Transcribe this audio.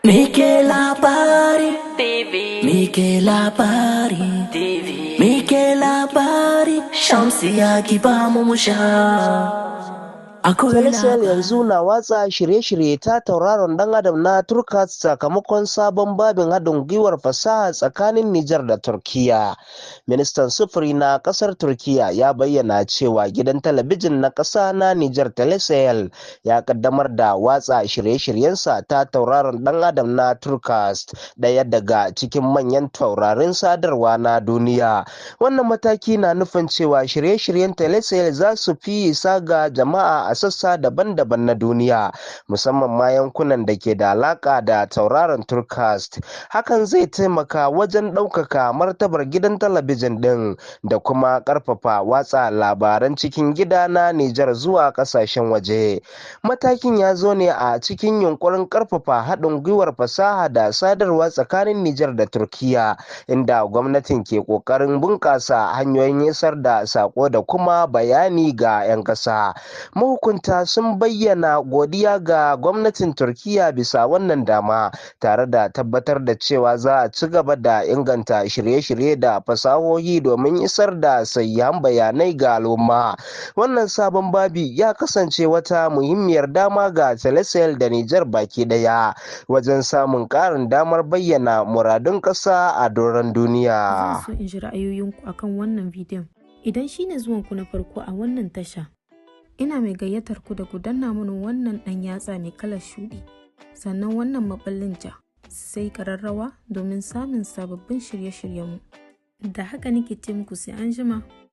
Muke Labari TV. Muke Labari TV. Muke Labari. Shamsiya, ki ba mu mu sha. Akwai Telecel yanzu na watsa shirye-shirye ta tauraron dan adam na Turkcast sakamakon sabon babin haɗin gwiwar fasaha tsakanin Nijar da Turkiya. Ministan sufuri na ƙasar Turkiya ya bayyana cewa gidan talabijin na ƙasa na Nijar, Telecel, ya ƙaddamar da watsa shirye-shiryensa ta tauraron dan adam na Turkcast, ɗaya daga cikin manyan taurarin sadarwa na duniya. Wannan mataki na nufin cewa shirye-shiryen Telecel za su fi isa ga jama'a a sassa daban-daban na duniya, musamman ma yankunan da ke da alaka da tauraron Turkcast. Hakan zai taimaka wajen ɗaukaka martabar gidan talabijin ɗin da kuma ƙarfafa watsa labaran cikin gida na Nijar zuwa ƙasashen waje. Matakin ya zo ne a cikin yunkurin ƙarfafa haɗin gwiwar fasaha da sadarwa tsakanin Nijar da Turkiya, inda gwamnatin ke ƙoƙarin bunƙasa hanyoyin isar da saƙo da kuma bayani ga 'yan ƙasa. Mahukunta sun bayyana godiya ga gwamnatin Turkiya bisa wannan dama, tare da tabbatar da cewa za a ci gaba da inganta shirye-shirye da fasahohi domin isar da sahihan bayanai ga al'umma. Wannan sabon babi ya kasance wata muhimmiyar dama ga Telecel da Nijar baki daya wajen samun ƙarin damar bayyana muradun ƙasa a doron duniya. Zan so in ji ra'ayoyinku akan wannan bidiyon. Idan shine zuwanku na farko a wannan tasha, ina mai gayyatar ku da ku danna mana wannan ɗan yatsa mai kalar shuɗi, sannan wannan maɓallin ja, sai ƙararrawa domin samun sababbin shirye-shiryenmu. Da haka nake ce muku, sai an jima.